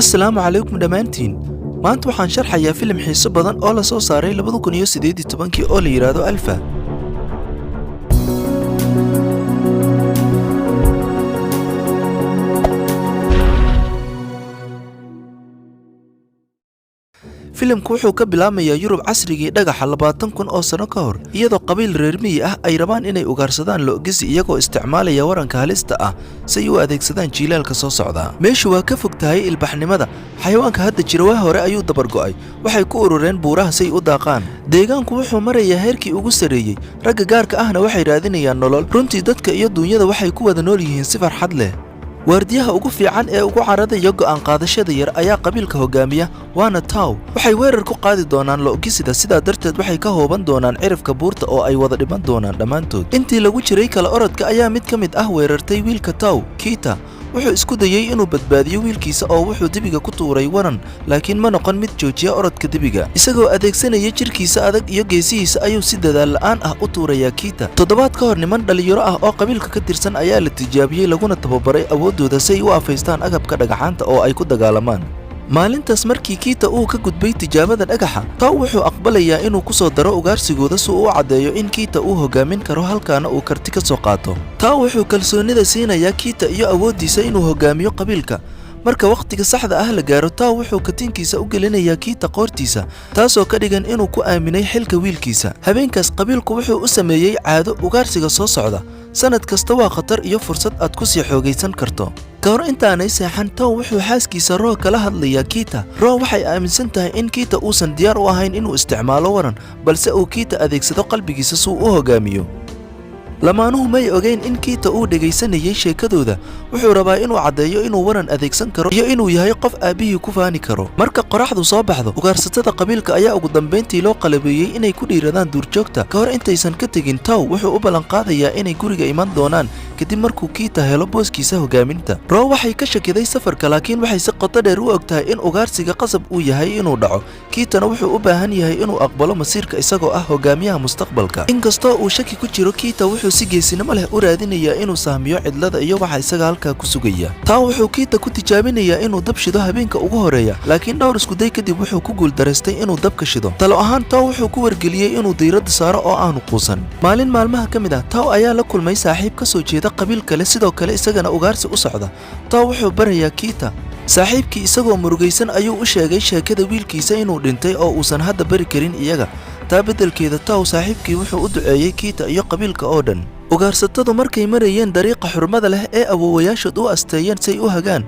Assalaamu calaykum dhammaantiin. Maanta waxaan sharxayaa filim xiiso badan oo la soo saaray 2018-kii oo la yidhaahdo Alpha. Filimku wuxuu ka bilaabmayaa Yurub casrigii dhagaxa 20,000 oo sano ka hor, iyadoo qabiil reer miyi ah ay rabaan inay ugaarsadaan lo'gisi iyagoo isticmaalaya waranka halista ah si ay u adeegsadaan jiilaalka soo socda. Meeshu waa ka fog tahay ilbaxnimada. Xayawaanka hadda jira waa hore ayuu dabargo'ay. Waxay ku urureen buuraha si ay u daaqaan. Deegaanku wuxuu marayaa heerkii ugu sarreeyey. Ragga gaarka ahna waxay raadinayaan nolol. Runtii, dadka iyo duunyada waxay ku wada nool yihiin si farxad leh. Waardiyaha ugu fiican ee ugu caradaya go'aan qaadashada yar ayaa qabiilka hogaamiya, waana Taw. Waxay weerar ku qaadi doonaan lo'gisida, sidaa darteed waxay ka hooban doonaan cirifka buurta oo ay wada dhiman doonaan dhammaantood. Intii lagu jiray kala orodka ayaa mid ka mid ah weerartay wiilka Taw, Kita. Wuxuu isku dayey inuu badbaadiyo wiilkiisa oo wuxuu dibiga ku tuuray waran, laakiin ma noqon mid joojiya orodka dibiga. Isagoo adeegsanaya jirkiisa adag iyo geesihiisa ayuu si dadaal la'aan ah u tuurayaa Kita. Toddobaad ka hor, niman dhalinyaro ah oo qabiilka ka tirsan ayaa la tijaabiyey laguna tababaray awooddooda si ay u afaystaan agabka dhagaxaanta oo ay ku dagaalamaan. Maalintaas markii Kita uu ka gudbay tijaabada dhagaxa, Taw wuxuu aqbalayaa inuu ku soo daro ugaarsigooda si uu u caddeeyo in Kita uu hogaamin karo, halkaana uu karti ka soo qaato. Taw wuxuu kalsoonida siinayaa Kita iyo awooddiisa inuu hogaamiyo qabiilka. Marka wakhtiga saxda ah la gaaro, Taw wuxuu katiinkiisa u gelinayaa Kita qoortiisa, taasoo ka dhigan inuu ku aaminay xilka wiilkiisa. Habeenkaas qabiilku wuxuu u sameeyey caado ugaarsiga soo socda. Sanad kasta waa khatar iyo fursad aad ku sii xoogaysan karto. Ka hor intaanay seexan, Taw wuxuu xaaskiisa Roo kala hadlayaa Kita. Roo waxay aaminsan tahay in Kita uusan diyaar u ahayn inuu isticmaalo waran, balse uu Kita adeegsado qalbigiisa si uu u hogaamiyo. Lamaanuhu may ogeyn in Kita uu dhegaysanayay sheekadooda. Wuxuu rabaa inuu caddeeyo inuu waran adeegsan karo iyo inuu yahay qof aabbihii ku faani karo. Marka qoraxdu soo baxdo, ugaarsatada qabiilka ayaa ugu dambayntii loo qalabeeyey inay ku dhiiradaan duurjoogta. Ka hor intaysan ka tegin, Taw wuxuu u ballanqaadayaa inay guriga iman doonaan kadib markuu Kita helo booskiisa hogaaminta. Roo waxay ka shakiday safarka, laakiin waxay si qoto dheer u og tahay in ugaarsiga qasab uu yahay inuu dhaco. Kitana wuxuu u baahan yahay inuu aqbalo masiirka isagoo ah hogaamiyaha mustaqbalka. Inkastoo uu shaki ku jiro, Kita wuxuu si geesinimo leh u raadinayaa inuu sahmiyo cidlada iyo waxa isaga halkaa ku sugaya. Taa wuxuu Kita ku tijaabinayaa inuu dab shido habeenka ugu horeeya, laakiin dhowr iskuday kadib wuxuu ku guuldaraystay inuu dabka shido. Talo ahaan, Taw wuxuu ku wargeliyey inuu diiradda saaro oo aanu quusan. Maalin maalmaha ka mid ah, Taw ayaa la kulmay saaxiib ka soo jeeda qabiil kale, sidoo kale isagana ugaarsi u socda. Taw wuxuu barayaa Kita. Saaxiibkii isagoo murugaysan ayuu u sheegay sheekada wiilkiisa inuu dhintay oo uusan hadda bari karin iyaga. Taa beddelkeeda, Taw saaxiibkii wuxuu u duceeyey Kita iyo qabiilka oo dhan. Ugaarsatadu markay marayeen dariiqa xurmada leh ee awoowayaashood u asteeyeen say u hagaan,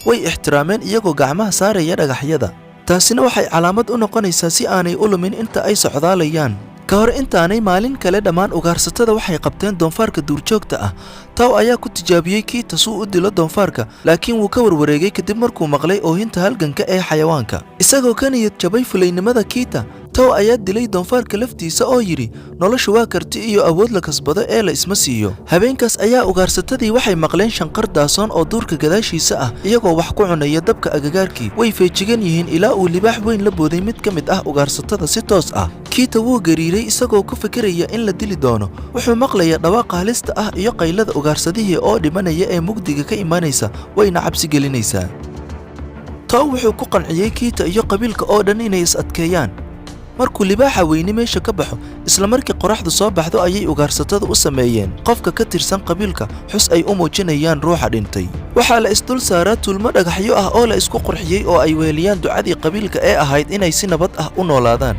way ixtiraameen iyagoo gacmaha saaraya dhagaxyada. Taasina waxay calaamad u noqonaysaa si aanay u lumin inta ay socdaalayaan. Ka hor intaanay maalin kale dhammaan, ugaarsatada waxay qabteen doonfaarka duurjoogta ah. Taw ayaa ku tijaabiyey Kita suu u dilo doonfaarka, laakiin wuu ka warwareegay kadib markuu maqlay oohinta halganka ee xayawaanka. Isagoo ka niyad jabay fulaynimada Kita, Taw ayaa dilay doonfaarka laftiisa oo yidhi, "Noloshu waa karti iyo awood la kasbado ee la isma siiyo." Habeenkaas ayaa ugaarsatadii waxay maqleen shanqar daasoon oo duurka gadaashiisa ah. Iyagoo wax ku cunaya dabka agagaarkii, way feejigan yihiin ilaa uu libaax weyn la booday mid ka mid ah ugaarsatada si toos ah. Kita wuu gariiray isagoo ku fikiraya in la dili doono. Wuxuu maqlayaa dhawaaqa halista ah iyo qaylada ugaarsadihii oo dhimanaya ee mugdiga ka imanaysa, wayna cabsi gelinaysaa. Taw wuxuu ku qanciyey Kita iyo qabiilka oo dhan inay is adkeeyaan. Markuu libaaxa weyni meesha ka baxo, isla markii qoraxdu soo baxdo ayay ugaarsatada u sameeyeen qofka ka tirsan qabiilka xus ay u muujinayaan ruuxa dhintay. Waxaa la isdul saaraa tuulmo dhagaxyo ah oo la isku qurxiyey oo ay weheliyaan ducadii qabiilka ee ahayd inay si nabad ah u noolaadaan.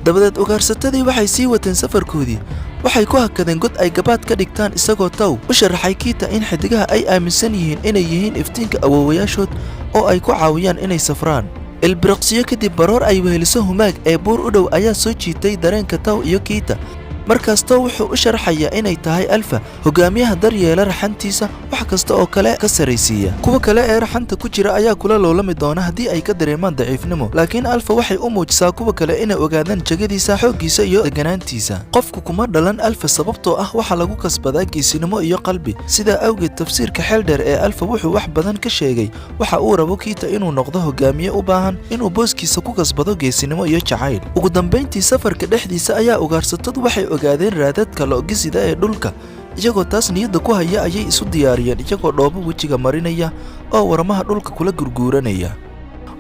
Dabadeed ugaarsatadii waxay sii wateen safarkoodii. Waxay ku hakadeen god ay gabaad ka dhigtaan, isagoo Taw u sharaxay Kita in xidigaha ay aaminsan yihiin inay yihiin iftiinka awoowayaashood oo ay ku caawiyaan inay safraan. Ilbiriqsiyo kadib, baroor ay weheliso humaag ee buur u dhow ayaa soo jiitay dareenka Taw iyo Kita. Markaas Taw wuxuu u sharxayaa inay tahay Alpha, hogaamiyaha daryeela raxantiisa, wax kasta oo kale ka sarraysiiya. Kuwa kale ee raxanta ku jira ayaa kula loolami doona haddii ay ka dareemaan daciifnimo, laakiin Alpha waxay u muujisaa kuwa kale inay ogaadaan jagadiisa, xooggiisa iyo deganaantiisa. Qofku kuma dhalan Alpha, sababtoo ah waxaa lagu kasbadaa geesinimo iyo qalbi. Sidaa awgeed, tafsiirka xeel dheer ee Alpha wuxuu wax badan ka sheegay waxa uu rabo Kita inuu noqdo hogaamiye u baahan inuu booskiisa ku kasbado geesinimo iyo jacayl. Ugu dambayntii, safarka dhexdiisa ayaa ugaarsatadu waxay ogaadeen raadadka lo'gisida ee dhulka. Iyagoo taas niyadda ku haya ayay isu diyaariyeen, iyagoo dhoobo wejiga marinaya oo warmaha dhulka kula gurguuranaya.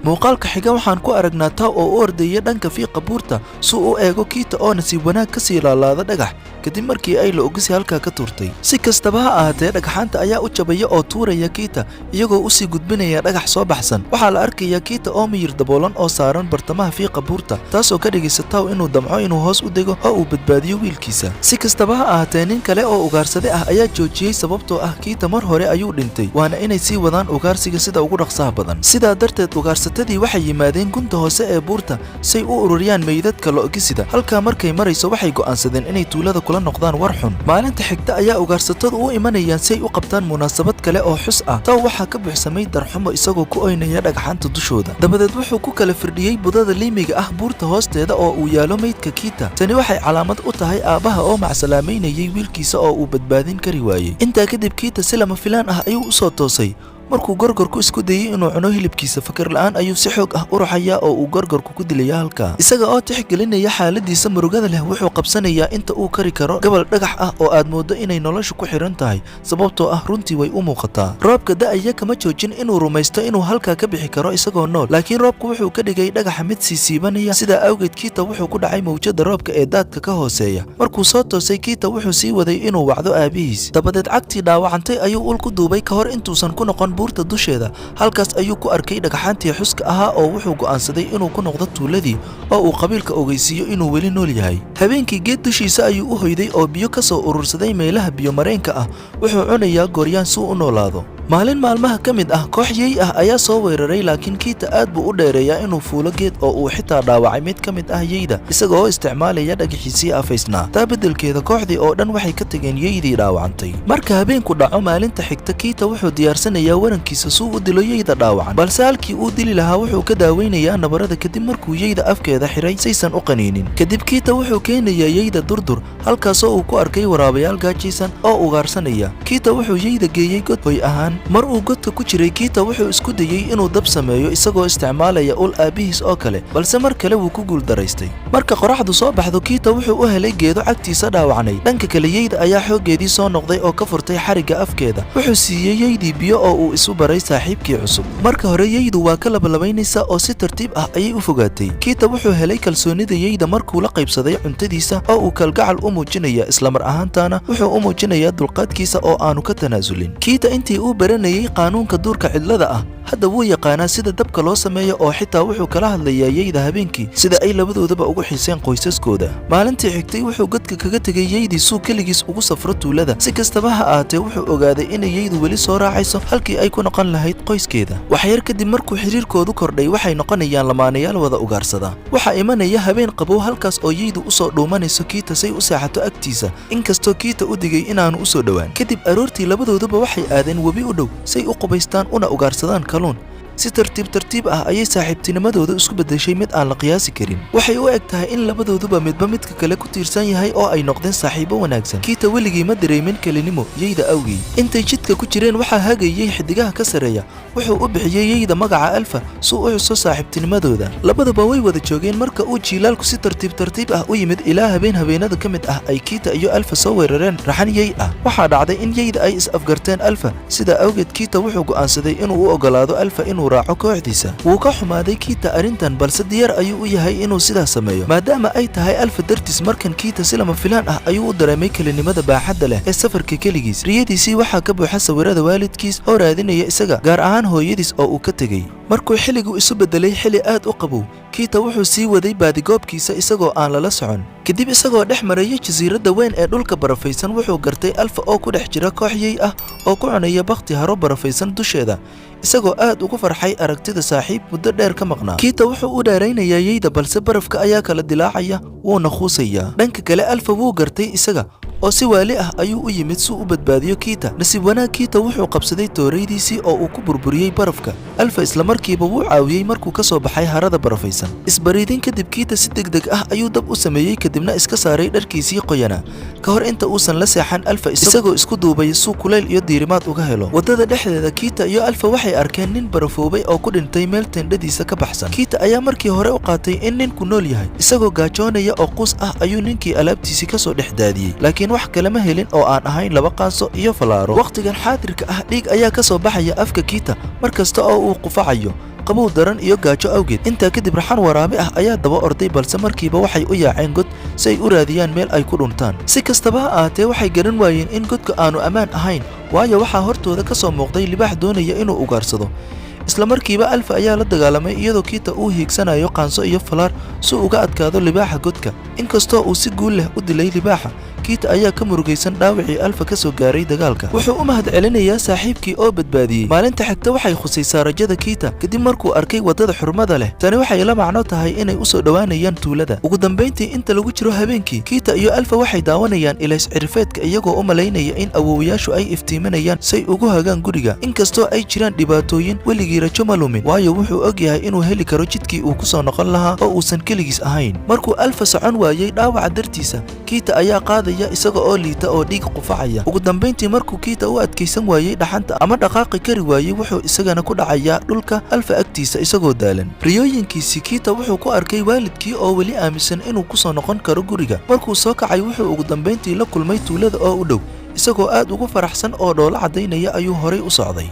Muuqaalka xiga waxaan ku aragnaa Taw oo u ordaya dhanka fiiqa buurta si uu u eego Kiita oo nasiib wanaag ka sii laalaada dhagax kadib markii ay lo'gisi halkaa ka tuurtay. Si kastaba ha ahaatee, dhagxaanta ayaa u jabaya oo tuuraya Kiita, iyagoo usii gudbinaya dhagax soo baxsan. Waxaa la arkayaa Kiita oo miyir daboolan oo saaran bartamaha fiiqa buurta, taasoo ka dhigaysa Taw inuu damco inuu hoos u dego oo uu badbaadiyo wiilkiisa. Si kastaba ha ahaatee, nin kale oo ugaarsade ah ayaa joojiyey, sababtoo ah Kiita mar hore ayuu dhintay, waana inay sii wadaan ugaarsiga sida ugu dhaqsaha badan. Sidaa darteed ugaarsatadii waxay yimaadeen gunta hoose ee buurta say u ururiyaan meydadka lo'gisida. Halkaa markay marayso, waxay go'aansadeen inay tuulada kula noqdaan war xun. Maalinta xigta ayaa ugaarsatadu u imanayaan si ay u qabtaan munaasabad kale oo xus ah. Taw waxaa ka buuxsamay darxumo, isagoo ku oynaya dhagxaanta dushooda. Dabadeed wuxuu ku kala firdhiyey budada liimiga ah buurta hoosteeda oo uu yaalo meydka Kiita. Tani waxay calaamad u tahay aabbaha oo macsalaamaynayay wiilkiisa oo uu badbaadin kari waayey. Intaa kadib Kiita si lama filaan ah ayuu u soo toosay markuu gorgorku isku dayey inuu cuno hilibkiisa. Fakar la'aan ayuu si xoog ah u ruxayaa oo uu gorgorku ku dilaya halkaa. Isaga oo tixgelinaya xaaladiisa murugada leh, wuxuu qabsanayaa inta uu kari karo gobol dhagax ah oo aad mooddo inay noloshu ku xidhan tahay, sababtoo ah runtii way u muuqataa. Roobka da'aya kama joojin inuu rumaysto inuu halkaa ka bixi karo isagoo nool, laakiin roobku wuxuu ka dhigay dhagaxa mid sii siibanaya. Sidaa awgeed Kiita wuxuu ku dhacay mawjada roobka ee daadka ka hooseeya. Markuu soo toosay, Kiita wuxuu sii waday inuu wacdo aabihiis. Dabadeed cagtii dhaawacantay ayuu ul ku duubay ka hor intuusan ku noqon buurta dusheeda. Halkaas ayuu ku arkay dhagxaantii xuska ahaa oo wuxuu go'aansaday inuu ku noqdo tuuladii oo uu qabiilka ogeysiiyo inuu weli nool yahay. Habeenkii geed dushiisa ayuu u hoyday oo biyo ka soo urursaday meelaha biyo mareenka ah. Wuxuu cunayaa gooryaan si uu u noolaado. Maalin maalmaha ka mid ah, koox yey ah ayaa soo weeraray, laakiin Kiita aad buu u dheereeyaa inuu fuulo geed oo uu xitaa dhaawacay mid ka mid ah yeyda isaga oo isticmaalaya dhagaxiisii afaysnaa. Taa beddelkeeda, kooxdii oo dhan waxay ka tageen yeydii dhaawacantay. Marka habeenku dhaco maalinta xigta, Kiita wuxuu diyaarsanayaa warankiisa suu u dilo yeyda dhaawacan, balse halkii uu dili lahaa wuxuu ka daaweynayaa nabarada kadib markuu yeyda afkeeda xiray saysan u qaniinin. Kadib Kiita wuxuu keenayaa yeyda durdur, halkaasoo uu ku arkay waraabayaal gaajaysan oo ugaarsanaya. Kiita wuxuu yeyda geeyey god hoy ahaan. Mar uu godka ku jiray, Kiita wuxuu isku dayey inuu dab sameeyo isagoo isticmaalaya ul aabbihiis oo kale, balse mar kale wuu ku guuldaraystay. Marka qoraxdu soo baxdo, Kiita wuxuu u helay geedo cagtiisa dhaawacnay. Dhanka kale, yeyda ayaa xooggeedii soo noqday oo ka furtay xarigga afkeeda. Wuxuu siiyey yeydii biyo oo uu isu baray saaxiibkii cusub. Marka hore yeydu waa ka labalabaynaysaa oo si tartiib ah ayay u fogaatay. Kiita wuxuu helay kalsoonida yeyda markuu la qaybsaday cuntadiisa oo uu kalgacal u muujinaya, islamar ahaantaana wuxuu u muujinayaa dulqaadkiisa oo aanu ka tanaasulin. Kiita intii uu baranayey qaanuunka duurka cidlada ah, hadda wuu yaqaanaa sida dabka loo sameeyo oo xitaa wuxuu kala hadlayaa yeyda habeenkii sida ay labadoodaba ugu xiiseen qoysaskooda. Maalintii xigtay wuxuu godka kaga tegay yeydii suu keligiis ugu safro tuulada. Si kastaba ha ahaatee, wuxuu ogaaday inay yeydu weli soo raacayso halkii ay ku noqon lahayd qoyskeeda. Waxyar kadib markuu xiriirkoodu kordhay, waxay noqonayaan lamaanayaal wada ugaarsada. Waxaa imanaya habeen qabow, halkaas oo yeydu usoo dhuumanayso Kiita say u seexato agtiisa, inkastoo Kiita u digay inaanu usoo dhowaan. Kadib aroortii labadooduba waxay aadeen webi u dhow say u qubaystaan una ugaarsadaan kalluun. Si tartiib tartiib ah ayay saaxiibtinimadooda isku beddeshay mid aan la qiyaasi karin. Waxay u eg tahay in labadooduba midba midka kale ku tiirsan yahay oo ay noqdeen saaxiibo wanaagsan. Kiita weligii ma dareemin kelinimo yeyda awgii. Intay jidka ku jireen waxaa hagayey xidigaha ka sarreeya. Wuxuu u bixiyey yeyda magaca Alfa si u xuso saaxiibtinimadooda. Labaduba way wada joogeen marka uu jiilaalku si tartiib tartiib ah u yimid, ilaa habeen habeenada ka mid ah ay Kiita iyo Alfa soo weerareen raxan yey ah. Waxaa dhacday in yeyda ay is-afgarteen Alfa. Sidaa awgeed Kiita wuxuu go'aansaday inuu u ogolaado Alfa inuu raaco kooxdiisa. Wuu ka xumaaday Kiita arrintan, balse diyaar ayuu u yahay inuu sidaas sameeyo maadaama ay tahay Alfa dartiis. Markan Kiita si lama filaan ah ayuu u dareemay kelinimada baaxadda leh ee safarka keligiis. Riyadiisii waxaa ka buuxa sawirada waalidkiis oo raadinaya isaga, gaar ahaan hooyadiis oo uu ka tegey. Markuu xilligu isu beddelay xilli aad u qabow, Kiita wuxuu sii waday baadigoobkiisa isagoo aan lala socon. Kadib isagoo dhex maraya jasiiradda weyn ee dhulka barafaysan, wuxuu gartay Alfa oo ku dhex jira koox yey ah oo ku cunaya bakhti haro barafaysan dusheeda, isagoo aad ugu farxay aragtida saaxiib muddo dheer ka maqnaa. Kiita wuxuu u dheeraynayaa yeyda, balse barafka ayaa kala dilaacaya, wuuna khuusayaa. Dhanka kale, Alfa wuu gartay isaga oo si waali ah ayuu u yimid si u badbaadiyo Kiita. Nasiib wanaag, Kiita wuxuu qabsaday tooraydiisii oo uu ku burburiyey barafka. Alfa islamarkiiba wuu caawiyey markuu ka soo baxay harada barafaysan. Isbariidin kadib, Kiita si degdeg ah ayuu dab u sameeyey, kadibna iska saaray dharkiisii qoyanaa ka hor inta uusan la seexan Alfa, isagoo isku duubay suu kulayl iyo diirimaad uga helo. Waddada dhexdeeda, Kiita iyo Alfa waxay arkeen nin barafoobay oo ku dhintay meel tendhadiisa ka baxsan. Kiita ayaa markii hore u qaatay in ninku nool yahay. Isagoo gaajoonaya oo quus ah ayuu ninkii alaabtiisii kasoo dhex daadiyey, laakiin Laakiin wax kale ma helin oo aan ahayn laba qaanso iyo falaaro. Wakhtigan xaadirka ah, dhiig ayaa ka soo baxaya afka Kiita mar kasta oo uu qufacayo, qabow daran iyo gaajo awgeed. Intaa kadib, raxan waraabe ah ayaa daba orday, balse markiiba waxay u yaaceen god si ay u raadiyaan meel ay ku dhuntaan. Si kastaba ha ahaatee, waxay garan waayeen in godka aanu ammaan ahayn, waayo waxaa hortooda ka soo muuqday libaax doonaya inuu ugaarsado. Isla markiiba Alfa ayaa la dagaalamay, iyadoo Kiita uu hiigsanayo qaanso iyo falaar si uga adkaado libaaxa godka. Inkastoo uu si guul leh u dilay libaaxa, Kiita ayaa ka murugaysan dhaawacii Alfa ka soo gaaray dagaalka. Wuxuu u mahad celinayaa saaxiibkii oo badbaadiyey. Maalinta xigta waxay khusaysaa rajada Kiita kadib markuu arkay waddada xurmada leh. Tani waxay la macno tahay inay u soo dhowaanayaan tuulada. Ugu dambayntii, inta lagu jiro habeenkii, Kiita iyo Alfa waxay daawanayaan ilays cirifeedka, iyagoo u malaynaya in awowayaashu ay iftiiminayaan say ugu hagaan guriga. Inkastoo ay jiraan dhibaatooyin, weligii rajo ma lumin, waayo wuxuu og yahay inuu heli karo jidkii uu ku soo noqon lahaa oo uusan keligiis ahayn. Markuu Alfa socon waayey dhaawaca dartiisa, Kiita ayaa qaadaya isaga oo liita oo dhiig qufacaya. Ugu dambayntii, markuu Kiita u adkaysan waayey dhaxanta ama dhaqaaqi kari waayey, wuxuu isagana ku dhacayaa dhulka Alfa agtiisa isagoo daalan. Riyooyinkiisii, Kiita wuxuu ku arkay waalidkii oo weli aaminsan inuu ku soo noqon karo guriga. Markuu soo kacay, wuxuu ugu dambayntii la kulmay tuulada oo u dhow. Isagoo aad ugu faraxsan oo dhoolo caddaynaya ayuu horay u socday.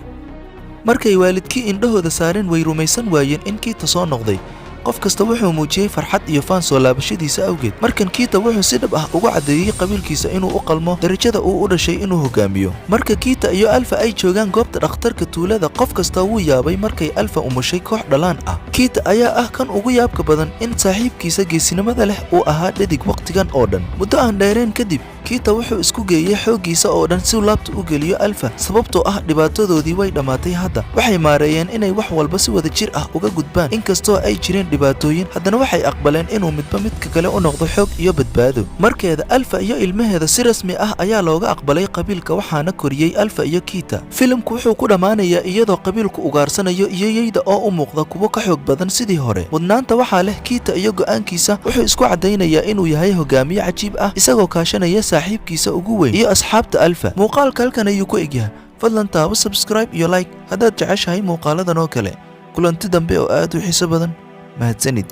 Markay waalidkii indhahooda saareen, way rumaysan waayeen in Kiita soo noqday. Qof kasta wuxuu muujiyey farxad iyo faan soo laabashadiisa awgeed. Markan Kiita wuxuu si dhab ah uga caddeeyey qabiilkiisa inuu u qalmo darajada uu u dhashay inuu hogaamiyo. Marka Kiita iyo Alfa ay joogaan goobta dhakhtarka tuulada, qof kasta wuu yaabay markay Alfa umushay koox dhalaan ah. Kiita ayaa ah kan ugu yaabka badan in saaxiibkiisa geesinimada leh uu ahaa dhadig wakhtigan oo dhan. Muddo aan dheereen kadib, Kiita wuxuu isku geeyey xooggiisa oo dhan si uu laabta u geliyo Alfa, sababtoo ah dhibaatadoodii way dhammaatay. Hadda waxay maareeyeen inay wax walba si wada jir ah uga gudbaan. Inkastoo ay jireen dhibaatooyin, haddana waxay aqbaleen inuu midba midka kale u noqdo xoog iyo badbaado. Markeeda, Alfa iyo ilmaheeda si rasmi ah ayaa looga aqbalay qabiilka, waxaana koriyey Alfa iyo Kiita. Filimku wuxuu ku dhammaanayaa iyadoo qabiilku ugaarsanayo iyo yeyda oo u muuqda kuwo ka xoog badan sidii hore. Mudnaanta waxaa leh Kiita iyo go'aankiisa. Wuxuu isku caddaynayaa inuu yahay hogaamiye cajiib ah, isagoo kaashanaya saaxiibkiisa ugu weyn iyo asxaabta Alfa. Muuqaalka halkan ayuu ku egyahay. Fadlan taabo subscribe iyo like haddaad jeceshahay muuqaaladan oo kale. Kulanti dambe oo aad u xiiso badan. Mahadsanid.